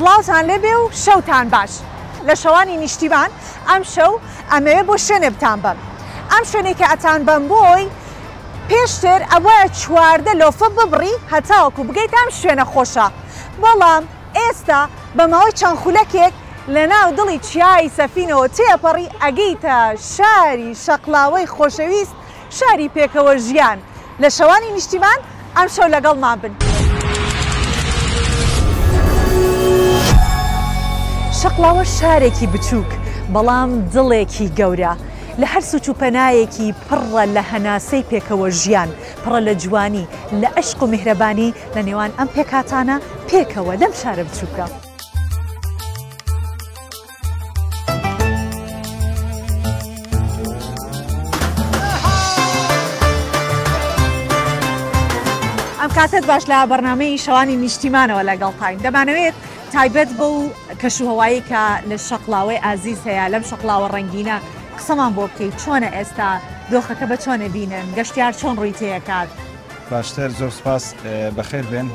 سڵاوتان لێبێ و شەوتان باش. لە شەوانی نیشتیمان ئەمشەو ئەمەوێ بۆ شوێنێ بتانبەم. ئەم شوێنەی کە ئەتانبەم بۆی پێشتر ئەبوایە 14 لۆفە ببڕی هەتاوەکو بگەیتە ئەم شوێنە خۆشە، بەڵام ئێستا بە ماوەی چەند خولەکێک لە ناو دڵی چیای سەفینەوە تێئەپەڕی ئەگەیتە شاری شەقڵاوەی خۆشەویست شاری پێکەوە ژیان لە شەوانی نیشتیمان ئەمشەو لەگەڵمان بن. شەقڵاوە شارێکی بچووک بەڵام دڵێکی گەورە لە هەر سوچ و پەنایەکی پڕە لە هەناسەی پێکەوە ژیان پڕە لە جوانی لە عەشق و میهرەبانی لە نێوان ئەم پێکهاتانە پێکەوە لەم شارە بچووکە. ئەم کاتت باش لە بەرنامەی شەوانی نیشتیمانەوە لەگەڵتاین دەمانەوێت تایبەت بەو کەشوهەوایی کە لە شەقلاوەی ئازیز هەیە لەم شەقلاوە ڕەنگینە قسەمان بۆ بکەیت چۆنە ئێستا دۆخەکە بە چۆنە بینن گەشتیار چۆن ڕووی تێکات باشتر زۆر سپاس بەخێر بێن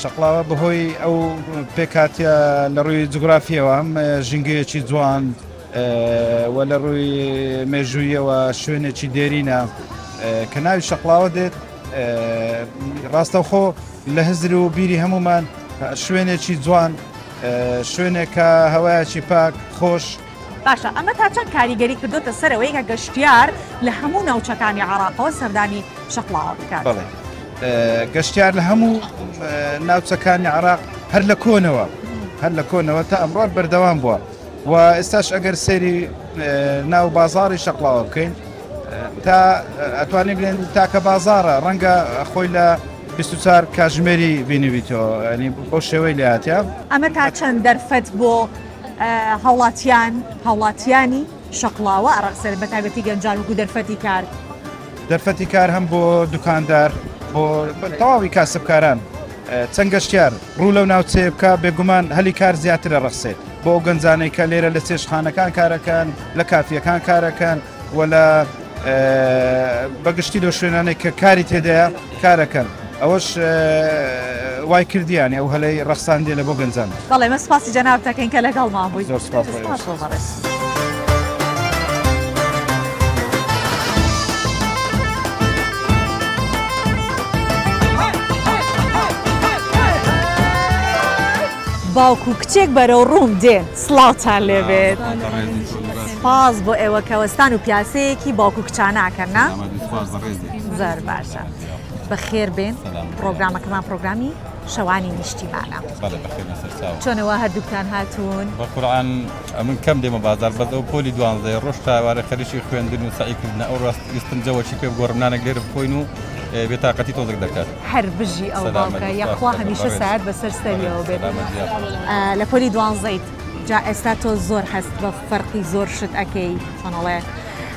شەقڵاوە بەهۆی ئەو پێکهاتە لە ڕووی جوگرافیەوە هەم ژینگەیەکی جوان و لە ڕووی مێژوویەوە شوێنێکی دێرینە کە ناوی شەقڵاوە دێت ڕاستەوخۆ لە هزر و بیری هەمومان شوێنێکی جوان شوێنێکە هەوایەکی پاک خۆش باشە ئەمە تا چەند کاریگەری کردوتە سەرەوەی کە گەشتیار لە هەموو ناوچەکانی عراقەوە سەردانی شەقڵاوە بکات؟ بەڵێ گەشتیار لە هەموو ناوچەکانی عراق هەر لە کۆنەوە هەر لە کۆنەوە تا ئەمڕۆ بەردەوام بووە و ئێستاش ئەگەر سەیری ناو بازاری شەقڵاوە بکەین تا ئەتوانین بڵێن تاکە بازارە ڕەنگە خۆی لە 24 کاتژمێری بینیبیتەوە ینی بەو شێوەی لاتە. ئەمە تا چەند دەرفەت بۆ هاوڵاتیان هاوڵاتیانی شەقڵاوە ئەڕەخسێنێت بە تایبەتی گەنجان وەکو دەرفەتی کار؟ دەرفەتی کار هەم بۆ دوکاندار بۆ تەواوی کاسبکاران چەند گەشتیار ڕوو لەو ناوچەیە بکە بێگومان هەلی کار زیاترە ڕەخسێت بۆ ئەو گەنجانەی کە لێرە لە چێشتخانەکان کارەکەن لە کافیەکان کارەکەن و لە بەگشتی لەو شوێنانەی کە کاری تێدایە کارەکەن ئەوەش وای کردیانی ئەو هەلەی ڕەخساندێ لە بۆ گەنجان. بەڵێ مە سپاسی جەنابت دەکەین کە لەگەڵمان بووی. زۆر سپاس بۆ سپاس بۆ بەڕێز. باوک و کچێک بەرەو ڕووم دێن سڵاوتان لێبێت. سپاس بۆ ئێوە کە وەستان و پیاسەیەکی باوک و کچانە ئەکەن نا؟ زۆر باشە. بەخێر بێن پرۆگرامەکەمان پرۆگرامی شەوانی نیشتیمانە. بەڵێ بەخێر بێن سەرچاو. چۆنەوە هەردووکتان هاتوون؟ بە قورعان ئەمن کەم دێمە بازار بەس ئەو پۆلی دوانزەیە ڕۆژ تا ئێوارە خەریکی خوێندن و سەعی کردنە ئەو ڕاست ویستم جەوەکی پێ بگۆڕم نانێک لێرە بخۆین و بێتاقەتی تۆزێک دەکات. هەر بژی ئەو باوکە یاخوا هەمیشە سایەت بەسەر سەریەوە بێت. لە پۆلی دوانزەیت جا ئێستا تۆ زۆر هەست بە فەرقی زۆر شت ئەکەی چۆن ئەڵێ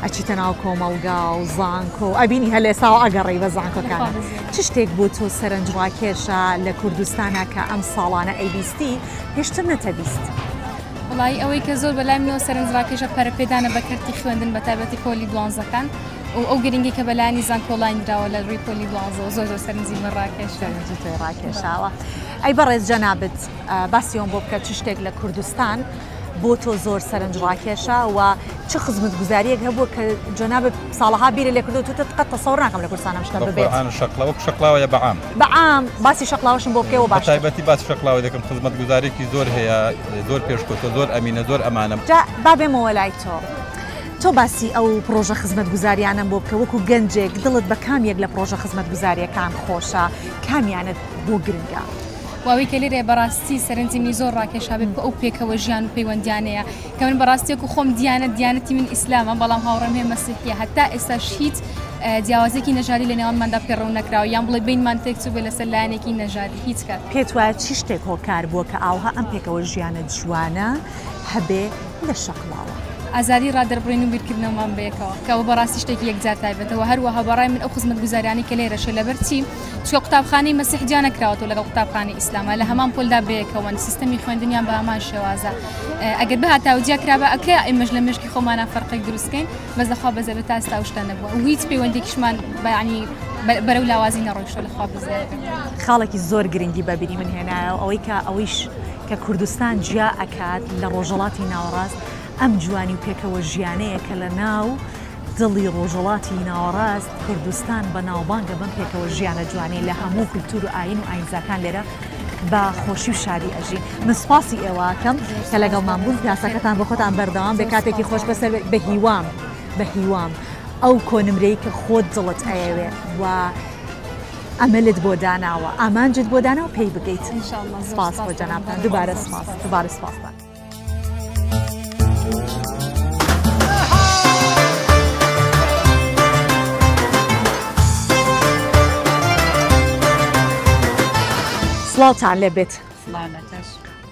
ئەچیتە ناو کۆمەڵگا و زانکۆ و ئەبینی هەر لە ئێستاوە ئەگەڕێی بە زانکۆکان چ شتێک بۆ تۆ سەرنجڕاکێشە لە کوردستانا کە ئەم ساڵانە ئەیبیستی پێشتر نەتەبیست؟ وەڵایی ئەوەی کە زۆر بەلای منەوە سەرنجڕاکێشە پەرەپێدانە بە کەرتی خوێندن بە تایبەتی پۆلی دوانزەکان و ئەو گرنگی کە بەلایەنی زانکۆلاین دراوە لە ڕووی پۆلی دوانزەوە زۆر زۆر سەرنجی من ڕاکێشا. سەرنجی تۆی ڕاکێشاوە. ئەی بەڕێز جەنابت باسی ئەوەم بۆ بکە چ شتێک لە کوردستان بۆ تۆ زۆر سەرنج ڕاکێشە و چ خزمەتگوزارییەک هەبووە کە جەنابت ساڵەها بیرت لێ کردووە توتت قەت تەسەور ناکەم لە کوردستان ئەم شتە ببێت؟ بەقورعان شەقڵا وەک شەقڵاوە یا بە عام؟ بە عام باسی شەقڵاوەشم بۆ بکەی وە باشتر. بە تایبەتی باسی شەقڵاوە دەکەم خزمەتگوزارییەکی زۆر هەیە زۆر پێشکەوتووە زۆر ئەمینە زۆر ئەمانە. جا با بێمەوە لای تۆ تۆ باسی ئەو پڕۆژە خزمەتگوزاریانەم بۆ بکە وەکو گەنجێک دڵت بە کام یەک لە پڕۆژە خزمەتگوزارییەکان خۆشە کامیانت بۆ گرنگە؟ و ئەوەی کە لێرەیە بەڕاستی سەرنجی منی زۆر ڕاکێشا بێت ئەو پێکەوە ژیان و پەیوەندیانەیە کە من بەڕاستی وەکو خۆم دیانەت دیانەتی من ئیسلامە بەڵام هاوڕێم هەیە مەسیحیە هەتا ئێستاش هیچ جیاوازێکی نەژادی لە نێوانماندا پەیڕەو نەکراوە یان بڵێ بینمان تێک چوو بێ لەسەر لایەنێکی نەژادی هیچ کات. پێت وایە چی شتێک هۆکار بووە کە ئاوها ئەم پێکەوە ژیانە جوانە هەبێ لە شەقڵاوە؟ ئازادی ڕادەربڕین و بیرکردنەوەمان بەیەکەوە کە ئەوە بەڕاستی شتێکی یەکجار تایبەتە و هەروەها بەڕای من ئەو خزمەتگوزاریانەی کە لێرەشە لەبەر چی چونکە قوتابخانەی مەسیح جیا نەکراوەتەوە لەگەڵ قوتابخانەی ئیسلاما لە هەمان پۆلدا بەیەکەوەن سیستەمی خوێندنیان بە هەمان شێوازە ئەگەر بهاتاوە جیا کرابا ئەکرا ئێمەش لە مێشکی خۆمانا فەرقێک دروست کەین بەس لەخوا بەزەبێت تا ئێستا ئەو شتە نەبووە و هیچ پەیوەندێکیشمان بە یعنی بەرەو لاوازی نەڕۆیشتووە لەخوا بەزەبێت. خاڵێکی زۆر گرنگی بە بیری من هێنایەوە ئەوەی کە ئەوەیش. کە کوردستان جیا ئەکات لە ڕۆژەڵاتی ناوەڕاست ئەم جوانی و پێکەوە ژیانەیە کە لە ناو دڵی ڕۆژەڵاتی ناوەڕاست کوردستان بەناوبانگە بەم پێکەوە ژیانە جوانەی لە هەموو کولتور و ئاین و ئاینزاکان لێرە بە خۆشی و شادی ئەژین. من سوپاسی ئێوە ئەکەم کە لەگەڵمان بوون پیاسەکەتان بۆ خۆتان بەردەوام بێ کاتێکی خۆش بەسەر بێت بە هیوام بە هیوام ئەو کۆنمرەی کە خۆت دڵت ئەیەوێ و ئەمەلت بۆ داناوە ئامانجت بۆ داناوە پێی بگەیت سپاس بۆ جەنابتان دووبارە سپاس دووبارە سپاستان. سڵاوتان لێبێت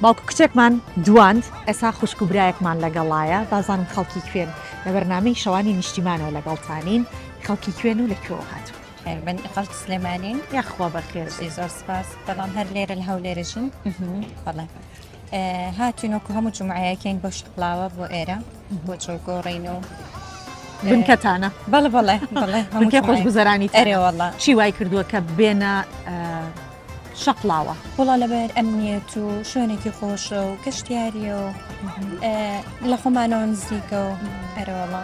باوکو کچێکمان دواند ئێسا خوشک و برایەکمان لەگەڵایە بازانم خەڵکی کوێن لە بەرنامەی شەوانی نیشتیمانەوە لەگەڵتانین خەڵکی کوێن و لە کوێوە هاتوون من خەڵکی سلێمانیم یاخوا بەخێر زۆر سپاس بەڵام هەر لێرە لە هەولێرەژین بەڵێ هاتوین وەکو هەموو جومعەیەکین بۆ شەقڵاوە بۆ ئێرە بۆ چۆگۆڕین و بنکەتانە بەڵێ بەڵێ بەڵێ بنکەی خۆشگوزەرانی ئەرێ وەڵا چی وای کردووە کە بێنە شەقڵاوە؟ وەڵا لەبەر ئەمنیەت و شوێنێکی خۆشە و گەشتیاریە و لە خۆمانەوە نزیکە و ئەرێ وەڵا.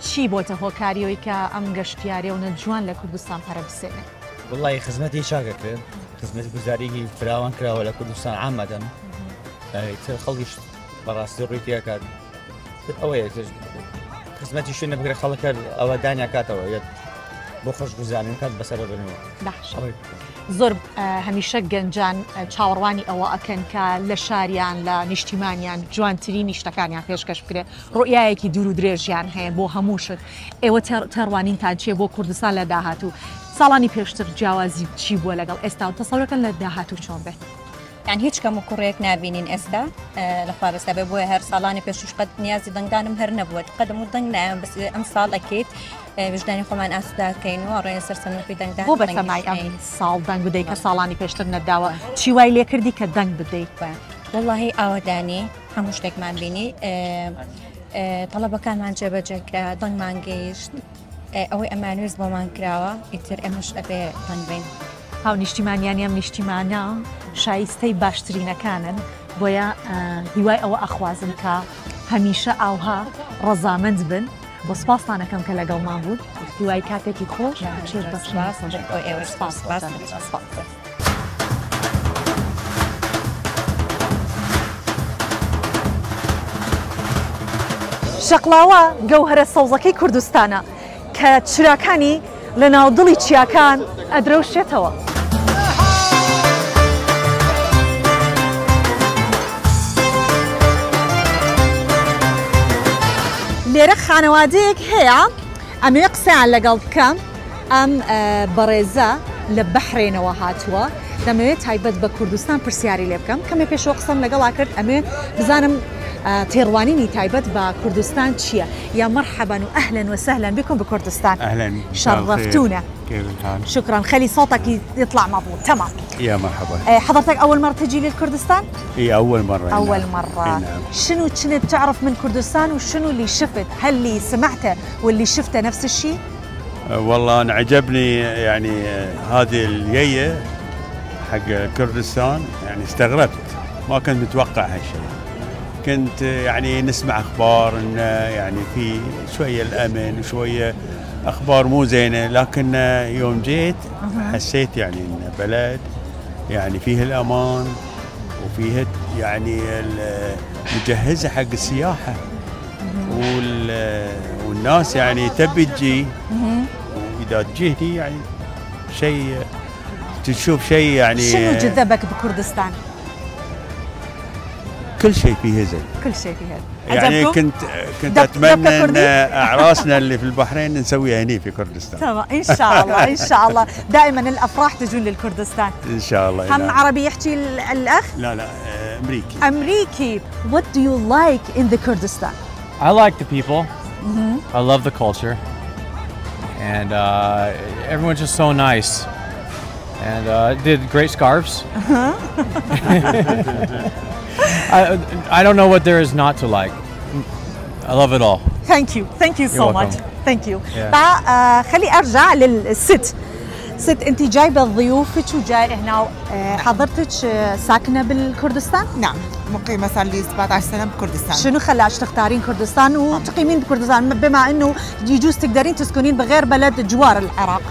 چی بۆتە هۆکاریەوەی کە ئەم گەشتیاریە و جوان لە کوردستان پەرە بسێنێ؟ وەڵی خزمەتی چاکەکرێت خزمەتگوزاریی فراوان کراوە لە کوردستان عامەدەن تر خەڵکیش بەڕاستی ڕووی تێکات ئەوەیە خزمەتی شوێنە بگرە خەڵکە ئەوە دانیا کاتەوە یەت بۆ خۆشگوزاران کات بەسەر بنەوە زۆر هەمیشە گەنجان چاوەڕوانی ئەوە ئەکەن کە لە شاریان لە نیشتیمانیان جوانترینی شتەکانیان پێشکەش بکرێت ڕوئیایەکی دوور و درێژیان هەیە بۆ هەموو شت ئێوە تێڕوانینتان چیە بۆ کوردستان لە داهاتوو؟ ساڵانی پێشتر جیاوازی چی بووە لەگەڵ ئێستا و تەسەورەکەن لە داهاتوو چۆن بێت؟ یان هیچ کەم و کوڕێک نابینین ئێستا لە خوا بەستا بێ بۆیە هەر ساڵانی پێشوش قەت نیازی دەنگدانم هەر نەبووە قەدەم و دەنگ نایەم بەس ئەم ساڵ ئەکەیت وژدانی خۆمان ئاسووداکەین و ڕێنە سەر سندوقی دەنگدان بۆ بەتەمای ئەم ساڵ دەنگ بدەیت کە ساڵانی پێشتر نەداوە چی وای لێکردی کە دەنگ بدەیت؟ وەڵاهی ئاوەدانی هەموو شتێکمان بینی تەڵەبەکانمان جێبەجێ کرا دەنگمان گەیشت ئەوەی ئەمانویست بۆمان کراوە ئیتر ئێمەش ئەبێ دەنگ بین. هاونیشتیمانیانی ئەم نیشتیمانە شایستەی باشترینەکانن بۆیە هیوای ئەوە ئەخوازم کە هەمیشە ئاوها ڕەزامەند بن و سپاستان ئەکەم کە لەگەڵمان بوون هیوای کاتێکی خۆش چێژ بەخشین. سپاس سپاس. شەقڵاوە گەوهەرە سەوزەکەی کوردستانە کە چراکانی لە ناو دڵی چیاکان ئەدرەوشێتەوە. لێرە خانەوادەیەک هەیە ئەمەوێ قسەیان لەگەڵ بکەم ئەم بەڕێزە لە بەحرێنەوە هاتووە دەمەوێت تایبەت بە کوردستان پرسیاری لێ بکەم کەمێ پێشەوە قسەم لەگەڵا کرد ئەمێ بزانم تێڕوانینی تایبەت بە کوردستان چییە یا مرحبا و اهلا وسهلا بكم بكردستان اهلا شرفتونا كيف الحال؟ شكرا خلي صوتك يطلع مضبوط تمام يا مرحبا حضرتك اول مره تجي للكردستان؟ اي اول مره اول نعم. مره إي نعم. شنو كنت تعرف من كردستان وشنو اللي شفت؟ هل اللي سمعته واللي شفته نفس الشيء؟ والله انا عجبني يعني هذه الجيه حق كردستان يعني استغربت ما كنت متوقع هالشيء كنت يعني نسمع اخبار ان يعني في شويه الامن وشويه اخبار مو زينه لكن يوم جيت حسيت يعني ان بلد يعني فيه الامان وفيه يعني مجهزه حق السياحه والناس يعني تبي تجي واذا تجي هني يعني شيء تشوف شيء يعني شنو جذبك بكردستان؟ كل شيء فيه زين كل شيء فيه يعني عجبكم؟ كنت اتمنى ان اعراسنا اللي في البحرين نسويها هني في كردستان. تمام ان شاء الله ان شاء الله دائما الافراح تجون للكردستان. ان شاء الله. هم عربي يحكي الاخ؟ لا لا امريكي. امريكي. What do you like in the Kurdistan? I like the people. I love the culture. And everyone's just so nice. And did great scarves. I don't know what there is not to like. I love it all. Thank you. Thank you so You're much. welcome. Thank you. Yeah. خلي ارجع للست. ست انت جايبه ضيوفك وجاي هنا حضرتك ساكنة بالكردستان؟ نعم مقيمة صار لي 17 سنة بكردستان. شنو خلاك تختارين كردستان وتقيمين بكردستان بما انه يجوز تقدرين تسكنين بغير بلد جوار العراق؟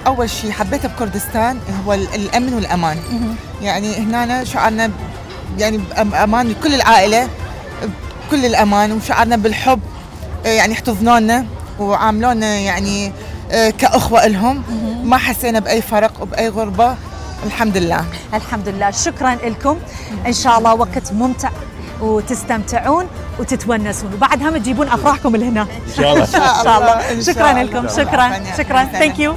اول شيء حبيته بكردستان هو الامن والامان. يعني هنا شعرنا يعني بامان كل العائلة، بكل الامان، وشعرنا بالحب، يعني احتضنونا وعاملونا يعني كأخوة لهم، ما حسينا بأي فرق وبأي غربة، الحمد لله. الحمد لله، شكرا لكم، إن شاء الله وقت ممتع وتستمتعون وتتونسون، وبعدها ما تجيبون أفراحكم لهنا إن شاء الله. إن شاء الله. شكرا لكم، شكرا شكرا، thank you.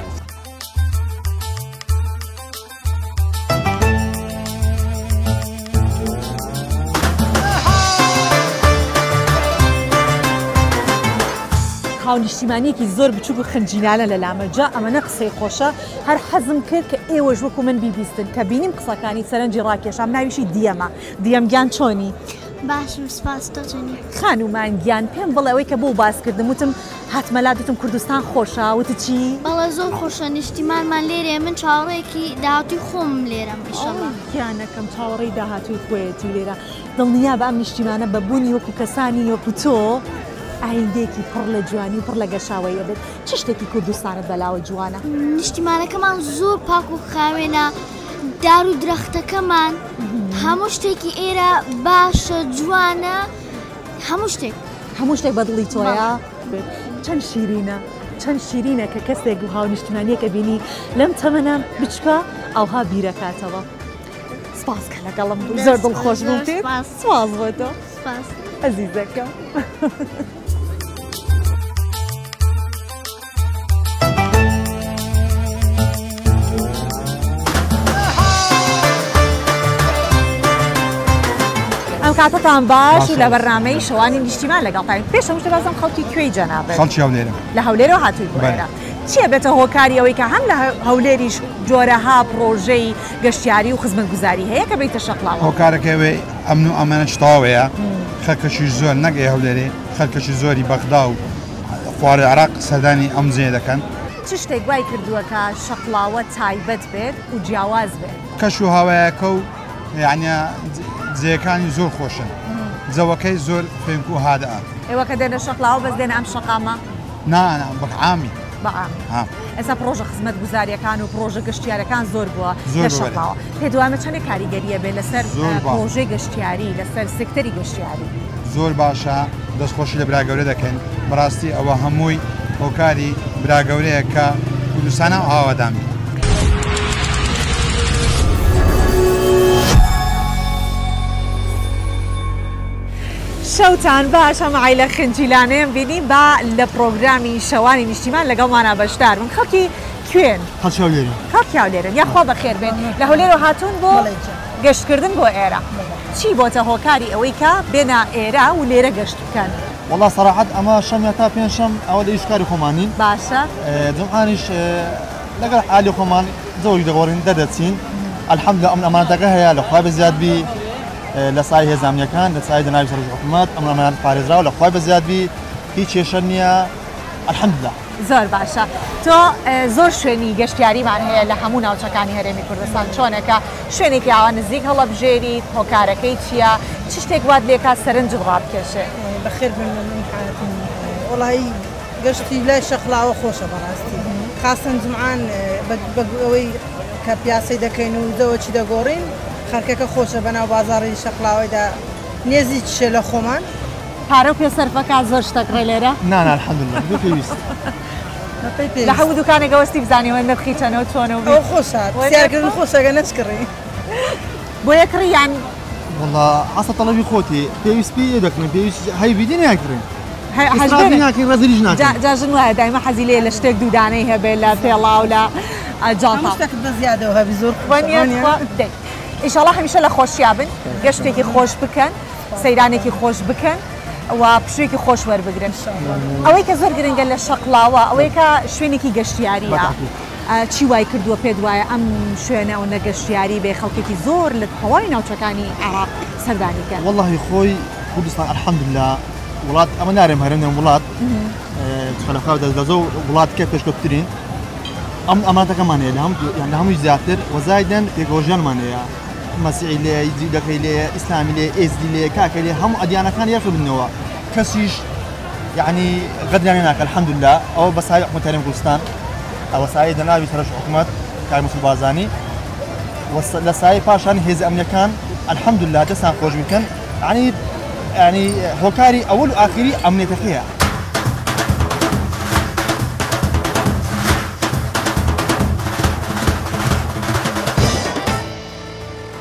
هاونیشتیمانیەکی زۆر بچوک و خنجینانە لە لامە، جا ئەمەنە قسەی خۆشە، هەر حەزم کرد کە ئێوەش وەکو من بیبیستن، کە بینیم قسەکانی سەرنجی ڕاکێشام. ناویشی دیەمە. دیەم گیان چۆنی؟ باشم سپاس، تۆ چۆنی؟ خانومان گیان پێم بڵێ ئەوەی کە بۆ باسکردم وتم هاتمە لا دوتم کوردستان خۆشە، وتت چی؟ بەڵێ زۆر خۆشە، نیشتیمانمان لێرەیە، من چاوەڕێکی داهاتووی خۆمم لێرەم ئیشەڵڵا. گیانەکەم چاوەڕێی داهاتووی خۆیەتی لێرە، دڵنیا بە ئەم نیشتیمانە بە بوونی وەکو کەسانی وەکو تۆ ئایندەیەکی پڕ لە جوانی و پڕ لە گەشاوەیە بێت. چ شتێکی کوردستانت بەلاوە جوانە؟ نیشتیمانەکەمان زۆر پاک و خاوێنە، دار و درەختەکەمان، هەموو شتێکی ئێرە باشە، جوانە، هەموو شتێک. هەموو شتێک بەدڵی تۆیە؟ چەند شیرینە، چەند شیرینە کە کەسێک و هاونیشتیمانیەکە بینی لەم تەمەنە بچکە ئەوها بیرەکاتەوە. سپاس کە لەگەڵم بوو، زۆر دڵخۆش بووم پێت. سپاس بۆ تۆ ئەزیزەکەم. ئەم کاتەتان باش و لە بەرنامەی شەوانی نیشتیمان لەگەڵتاین. پێش هەموو شتێک بازم خەڵکی کوێی جەنابت؟ خەڵکی هەولێرم. لە هەولێرەوە هاتووی بۆ ئێرە. چییە بێتە هۆکاری ئەوەی کە هەم لە هەولێریش جۆرەها پرۆژەی گەشتیاری و خزمەتگوزاری هەیە کە بیتە شەقڵاوە؟ هۆکارەکە ئەوەی ئەمن و ئەمانەش تەواوەیە، خەڵکەشی زۆر نەک ئێ هەولێرێ، خەڵکەشی زۆری بەغدا و خوارەی عێراق سەردانی ئەم جێ دەکەن. چ شتێک وای کردووە کە شەقڵاوە تایبەت بێت و جیاواز بێت؟ کەش و هەوایەکە و یعنی جێیەکانی زۆر خۆشن، جەوەکەی زۆر فێنک و هادەئە. ئێوە کە دێنە شەقڵاوە بەس دێنە ئەم شەقامە؟ نا نا بەعامی. بەعامی. ئێستا پرۆژە خزمەتگوزاریەکان و پرۆژە گەشتیارەکان زۆر بووە لە شەقڵاوە، پێت وایە چەندێک کاریگەریە بێت لەسەر پرۆژەی گەشتیاری، لەسەر سێکتەری گەشتیاری؟ زۆر باشە، دەستخۆشی لە برا گەورە دەکەین. بەڕاستی ئەوە هەمووی هۆکاری برا گەورەیە کە کوردستانە ئاوادان بێت. شەوتان باش، ئەم عیلە خنجیلانەیەم بینی با لە پرۆگرامی شەوانی نیشتیمان لەگەڵمانە بەشدار بن. خەڵکی کوێن؟ خەڵکی هەولێرین. خەڵکی هەولێرن. یاخوا بەخێر بێن. لە هەولێرەوە هاتوون بۆ گەشتکردن بۆ ئێرە. چی بۆتە هۆکاری ئەوەی کە بێنە ئێرە و لێرە گەشت بکەن؟ وەڵا سەراحەت ئەمە شەم تا پێنجشەم ئەوە لە ئیشکاری خۆمانین. باشە. جمعانیش لەگەڵ حالی خۆمان زۆری دەگۆڕین دەردەچین. الحەمدلله ئەم ئەمانەتەکە هەیە لە خوای بەزیاد بی، لە سای هێزامیەکان، لە سای دەناوی سەرۆکی حکوومەت ئەم ئەمانەت پارێزراوە لە خوای بەزیاد بی، هیچ کێشە نییە الحەمدلله. زۆر باشە. تۆ زۆر شوێنی گەشتیاریمان هەیە لە هەموو ناوچەکانی هەرێمی کوردستان، چۆنێکە شوێنێکی ئاوا نزیک هەڵەبژێریت؟ هۆکارەکەی چییە؟ چ شتێک وات لێکا سەرنجت ڕابکێشێ؟ بەخێر بن من حیاتم. وەڵی گەشتی لای شەقڵاوە خۆشە بەڕاستی، خاستن جمعان ئەوەی کە پیاسەی دەکەین و زەوەچی دەگۆڕین، خەڵکەکە خۆشە بەناو بازاڕی شەقڵاوەیدا نێزیکیشە لە خۆمان. پارە و پێ سەرفەکە زۆر شتەک ڕێ لێرە؟ نا نا الحەمدلله بێ پێویست. لە هەموو دوکانێکە وەستی بزانیەوە نرخی چەنە و چۆنە و ئەو خۆشە پرسیارکردن خۆشە گە نەچکڕی. بۆ یەکڕی یان؟ وەڵا عەسە تەڵەبی خۆتی پێویست پێی دەکڕین، پێویست هەی بیدی ناکڕین. ئیسرافی ناکەین، ڕەزیلیش ناکەین. جا ژن وایە دایمە حەزی لێ لە شتێک دوودانەی هەبێ لە پێڵاو لە جاڵتا. هەموو شتێکت بە زیادەوە هەبی زۆر وەنیە؟ دەی ئینشاڵڵا هەمیشە لە خۆشیا بن، گەشتێکی خۆش بکەن، سەیرانێکی خۆش بکەن و پشوویەکی خۆش وەربگرن. ئەوەی کە زۆر گرنگە لە شەقڵاوە ئەوەیە کە شوێنێکی گەشتیاریە. چی وای کردووە پێت وایە ئەم شوێنە ئەوەندە گەشتیاری بێ خەڵکێکی زۆر لە تەواوی ناوچەکانی عێراق سەردانی کەن؟ وەڵاهی خۆی کوردستان الحەمدلله وڵات ئەمە نارێم هەرێم وڵات چخەلەخوا لە زۆر وڵات کە پێشکەوتترین. ئەم ئەمانەتەکەمان هەیە لە هەموو یان لە هەمووی زیاتر وە زایدەن پێکەوە ژیانمان هەیە مەسیحی لێ جوولەکەی لێ ئیسلامی لێ ئێزدی لێ کاکەی لێ هەموو ئەدیانەکان یەک بنەوە کەسیش یعنی غەدریان لێ ناکە الحمدلله ئەوە بە سایەی حکومەت هەرێم کوردستان ئەوە سایەی جەنابی سەرۆکی حکومەت کاک مەسعود بارزانی و لە سایەی پاشان هێزە ئەمنیەکان الحمدلله دەستان خۆش بکەن یعنی یعنی هۆکاری ئەوەل و ئاخیری ئەمنیەتەکەیە.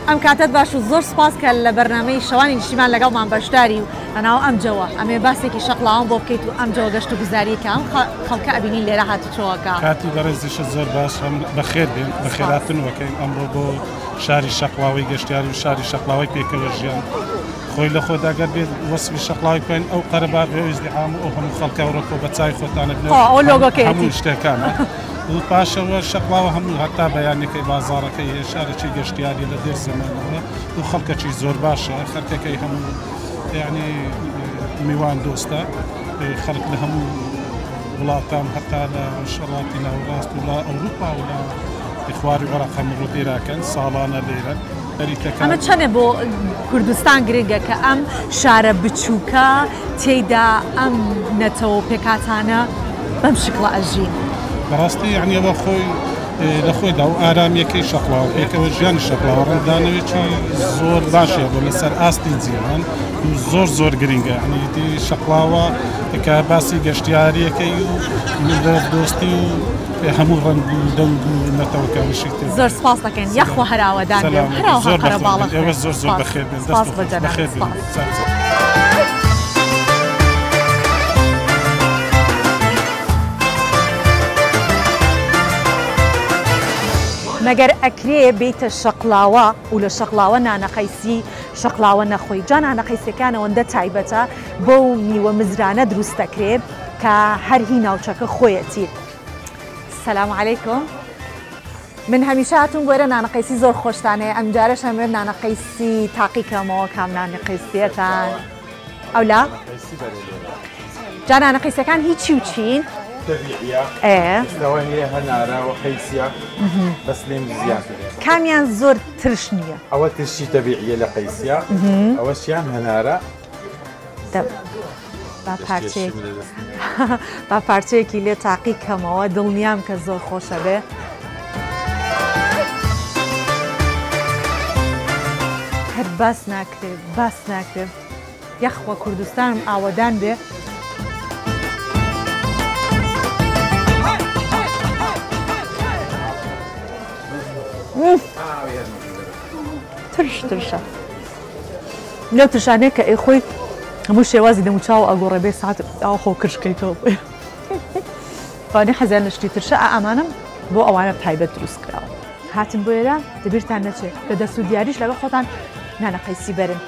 ئەم کاتەت باش و زۆر سپاس کە لە بەرنامەی شەوانی نیشتیمان لەگەڵمان بەشداری و لەناو ئەم جەوە ئەمێ باسێکی شەقڵاوەم بۆ بکەیت و ئەم جەوە گەشت و گوزاریە کە ئەم خەڵکە ئەبینین لێرە هاتوچۆکە. کاتی بەڕێزیشت زۆر باش هەم بەخێر بێن بەخێراتن وەکەین ئەمڕۆ بۆ شاری شەقڵاوەی گەشتیاری و شاری شەقڵاوەی پێکەوە ژیان خۆی لە خۆدا گەر بێت وەسفی شەقڵاوی بکەین ئەو قەرەباغی و ئیزدیحام و ئەو هەموو خەڵکە ئەوڕۆ بە چاوی خۆتانە بنێ ئەو لۆگۆکەیەتی. هەموو شتەکانە و پاشەوە شەقڵاوە هەموو هەتا بەیانەکەی بازاڕەکەی هەیە شارێکی گەشتیاریە لە دێر زەمانەوە و خەڵکەکی زۆر باشە خەرکەکەی هەموو یعنی میوان دۆستە خەڵک لە هەموو وڵاتان هەتا لە ڕۆژهەڵاتی ناوەڕاست و لە ئەوروپا و لە خواری عێراق هەموو ڕوو ئێراکەن ساڵانە لێرەن نەریتەکان. ئەمە چەنێ بۆ کوردستان گرنگە کە ئەم شارە بچووکە تێیدا ئەم نەتەوە و پێکهاتانە بەم شکڵە ئەژین؟ بەڕاستی یعنی ئەوە خۆی لە خۆیدا و ئارامیەکەی شەقڵاوە پێکەوە ژیانی شەقڵاوە ڕەنگدانەوەیەکی زۆر باشی هەبوو لەسەر ئاستی جیهان و زۆر زۆر گرنگە یعنی دی شەقڵاوە کە باسی گەشتیاریەکەی و مرۆڤ دۆستی و هەموو ڕەنگ و دەنگ و نەتەوەکانیشی تێدا. زۆر سپاس دەکەین یاخوا هەر ئاوەدان بێ و هەر ئاوها زۆر قەرەباڵغ بەخێر بێن. بێ. ئێوە زۆر زۆر سپاس. بەخێر بێن. سپاس دەست بۆ خۆش. جەنابت. بەخێر بێن. سپاس. سپاس. مەگەر ئەکرێ بێیتە شەقڵاوە و لە شەقڵاوە نانەقەیسی شەقڵاوە نەخۆی جا نانەقەیسەکان ئەوەندە تایبەتە بەو میوە مزرانە دروست دەکرێ کە هەر هی ناوچەکە خۆیەتی. سلام علیکم من هەمیشە هاتووم بۆ ئێرە نانەقەیسی زۆر خۆشتان هەیە ئەمجارەش ئەمەوێت نانەقەیسی تاقی کەمەوە کام نانەقەیسیەتان ئەولا جا نانەقەیسەکان هی چی و چین؟ تەبیعیە ئێ ئێستاوە هەیە هەنارە و قەیسیە بەس لێم زیاتر کامیان زۆر ترش نییە؟ ئەوە ترشی تەبیعیە لە قەیسیە ئەوەشیان هەنارە با پارچەیەک با پارچەیەکی لێ تاقی کەمەوە دڵنیام کە زۆر خۆشە بێ. هەر باس ناکرێت باس ناکرێت یاخوا کوردستانم ئاوەدان بێ. ترش ترشە لەو ترشانەیە کە ئەیخۆی هەموو شێوازی دەموچاو ئەگۆڕێ بێ سات ئاو خۆ کرژکەیتەوە بۆیە ئەوانەی حەزیان لە شتی ترشە ئا ئەمانەم بۆ ئەوانە تایبەت دروست کراوە. هاتن بۆ ئێرە لەبیرتان نەچێ لە دەست و دیاریش لەگەڵ خۆتان نانە قەیسی بەرن.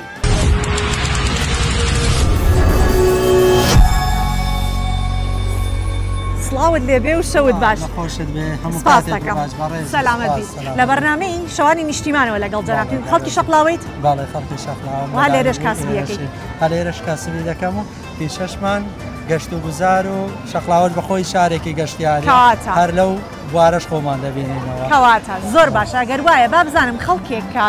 سڵاوت لێبێ و شەوت باش. خۆشت بێ هەموو سپاس کاتێک دەکەم. باش بەڕێز سەلامەت سپاس، بیت. سەلامەت. لە بەرنامەی شەوانی نیشتیمانەوە لەگەڵ جەنابتین خەڵکی شەقڵاوەیت؟ بەڵێ خەڵکی شەقڵاوەم. وا لێرەش کاسبی ئەکەیت؟ هەر لێرەش کاسبی دەکەم و پیشەشمان گەشت و گوزار و شەقڵاوەش بەخۆی شارێکی گەشتیاریە کەواتە. هەر لەو بوارەش خۆمان دەبینینەوە. کەواتە زۆر باشە گەر وایە با بزانم خەڵکێک کە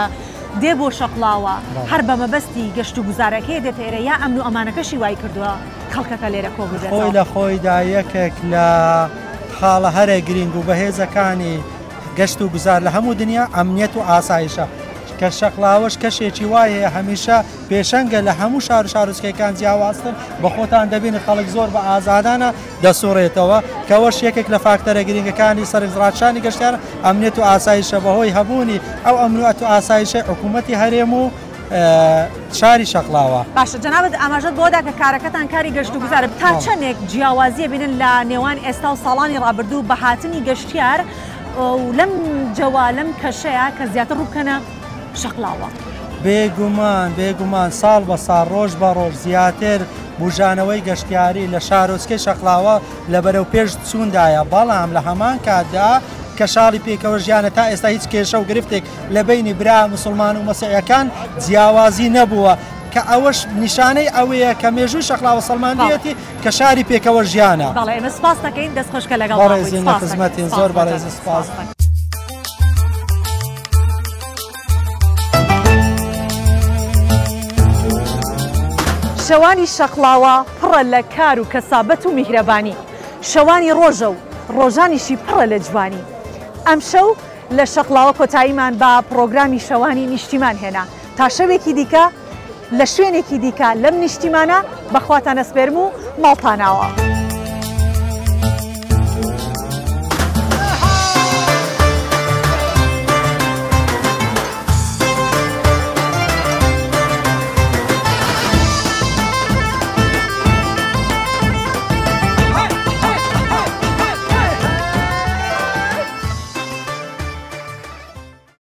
دێ بۆ شەقڵاوە هەر بە مەبەستی گەشت و گوزارەکەی دێتە ئێرە یا ئەمن و ئەمانەکەشی وای کردووە خەڵکەکە لێرە کۆ ببێتەوە؟ خۆی لە خۆیدا یەکێک لە خاڵە هەرە گرینگ و بەهێزەکانی گەشت و گوزار لە هەموو دنیا ئەمنیەت و ئاسایشە کە شەقڵاوەش کەشێکی وای هەیە هەمیشە پێشەنگە لە هەموو شار و شارۆچکەکان جیاوازتر بە خۆتان دەبینن خەڵک زۆر بە ئازادانە دەسوڕێتەوە کەوەش یەکێک لە فاکتەرە گرنگەکانی سەرنجڕاکشانی گەشتیار ئەمنیەت و ئاسایشە بەهۆی هەبوونی ئەو ئەمنیەت و ئاسایشەی حکوومەتی هەرێم و شاری شەقڵاوە. باشە جەنابت ئاماژەت بەوە دا کە کارەکەتان کاری گەشتوگوزارە، تا چەندێک جیاوازی ئەبینن لە نێوان ئێستا و ساڵانی ڕابردوو بە هاتنی گەشتیار و لەم جەوە لەم کەشەیە کە زیاتر ڕووبکەنە شەقڵاوە؟ بێگومان بێگومان ساڵ بە ساڵ ڕۆژ بە ڕۆژ زیاتر بوژانەوەی گەشتیاری لە شارۆچکەی شەقڵاوە لە بەرەو پێش چووندایە، بەڵام لە هەمان کاتدا کە شاڵی پێکەوە ژیانە تا ئێستا هیچ کێشە و گرفتێک لە بەینی برا موسڵمان و مەسیحیەکان جیاوازی نەبووە. کە ئەوەش نیشانەی ئەوەیە کە مێژووی شەقڵاوە سەلماندویەتی کە شاری پێکەوە ژیانە. بەڵێ ئێمە سوپاست دەکەین دەست خۆش کە لەگەڵمان بوویت. بەڕێزین لە خزمەتین زۆر بەڕێزن سوپاس. شەوانی شەقڵاوە پڕە لە کار و کەسابەت و میهرەبانی، شەوانی ڕۆژە و ڕۆژانیشی پڕە لە جوانی. ئەمشەو لە شەقڵاوە کۆتاییمان بە پڕۆگرامی شەوانی نیشتیمان هێنا. تا شەوێکی دیکە لە شوێنێکی دیکە لەم نیشتیمانە بە خواتان ئەسپێرم و ماڵتان ئاوا.